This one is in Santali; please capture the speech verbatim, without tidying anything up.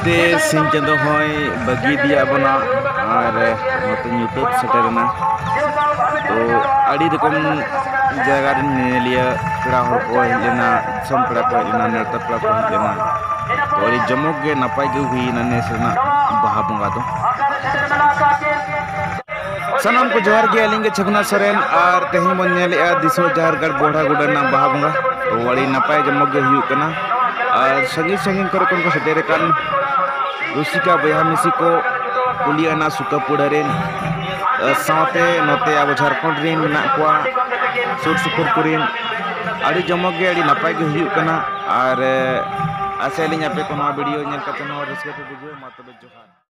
ᱛᱮ ᱥᱤᱧ ᱪᱟᱸᱫᱚ ᱦᱚᱸᱭ ᱵᱟᱹᱜᱤ ᱤᱫᱤᱭᱟᱫ ᱵᱚᱱᱟ ᱟᱨ ᱱᱚᱛᱮ ᱧᱩᱛᱟᱹᱛ ᱥᱮᱴᱮᱨᱮᱱᱟ᱾ ᱛᱚ ᱟᱹᱰᱤ ᱨᱚᱠᱚᱢ ᱡᱟᱭᱜᱟ ᱨᱮᱱ ᱧᱮᱧᱮᱞᱤᱭᱟᱹ ᱯᱮᱲᱟ ᱦᱚᱲ ᱠᱚ ᱦᱮᱡ ᱞᱮᱱᱟ, ᱫᱤᱥᱚᱢ ᱯᱮᱲᱟ ᱠᱚ ᱦᱮᱡ ᱞᱮᱱᱟ, ᱱᱮᱣᱛᱟ ᱯᱮᱲᱟ ᱠᱚ ᱦᱮᱡ ᱞᱮᱱᱟ᱾ ᱛᱚ ᱟᱹᱰᱤ ᱡᱚᱢᱚᱠ ᱜᱮ ᱱᱟᱯᱟᱭ ᱜᱮ ᱦᱩᱭᱱᱟ ᱱᱮᱥ ᱨᱮᱱᱟᱜ ᱵᱟᱦᱟ ᱵᱚᱸᱜᱟ ᱫᱚ᱾ ᱥᱟᱱᱟᱢ ᱠᱚ ᱡᱚᱦᱟᱨ ᱜᱮ, ᱟᱹᱞᱤᱧ ᱜᱮ ᱪᱷᱚᱠᱱᱟ ᱥᱚᱨᱮᱱ ᱟᱨ ᱛᱮᱦᱮᱧ ᱵᱚᱱ ᱧᱮᱞᱮᱫᱼᱟ ᱫᱤᱥᱚᱢ ᱡᱟᱦᱮᱨ ᱜᱟᱲ ᱵᱚᱦᱲᱟ ᱜᱚᱰᱟ ᱨᱮᱱᱟᱜ ᱵᱟᱦᱟ ᱵᱚᱸᱜᱟ᱾ ᱛᱚ ᱟᱹᱰᱤ ᱱᱟᱯᱟᱭ ᱡᱚᱢᱚᱠ ᱜᱮ ᱦᱩᱭᱩᱜ ᱠᱟᱱᱟ ᱟᱨ ᱥᱟᱺᱜᱤᱧ ᱥᱟᱺᱜᱤᱧ ᱠᱚᱨᱮ ᱠᱷᱚᱱ ᱠᱚ ᱥᱮᱴᱮᱨ ᱟᱠᱟᱱ ᱨᱩᱥᱤᱠᱟ ᱵᱚᱭᱦᱟ ᱢᱤᱥᱤ ᱠᱚ, ᱠᱩᱞᱤᱭᱟᱱᱟ ᱥᱩᱠᱟᱯᱩᱲᱟ ᱨᱮᱱ, ᱥᱟᱶᱛᱮ ᱱᱚᱛᱮ ᱟᱵᱚ ᱡᱷᱟᱲᱠᱷᱚᱸᱰ ᱨᱮᱱ ᱢᱮᱱᱟᱜ ᱠᱚᱣᱟ, ᱥᱩᱨ ᱥᱩᱯᱩᱨ ᱠᱚᱨᱮᱱ᱾ ᱟᱹᱰᱤ ᱡᱚᱢᱚᱠ ᱜᱮ, ᱟᱹᱰᱤ ᱱᱟᱯᱟᱭ ᱜᱮ ᱦᱩᱭᱩᱜ ᱠᱟᱱᱟ᱾ ᱟᱨ ᱟᱥᱟᱭᱟᱞᱤᱧ ᱟᱯᱮ ᱠᱚ ᱱᱚᱣᱟ ᱵᱷᱤᱰᱤᱭᱳ ᱧᱮᱞ ᱠᱟᱛᱮ ᱱᱚᱣᱟ ᱨᱟᱹᱥᱠᱟᱹ ᱯᱮ ᱵᱩᱡᱷᱟᱹᱣᱟ᱾ ᱢᱟ ᱛᱚᱵᱮ ᱡᱚᱦᱟᱨ᱾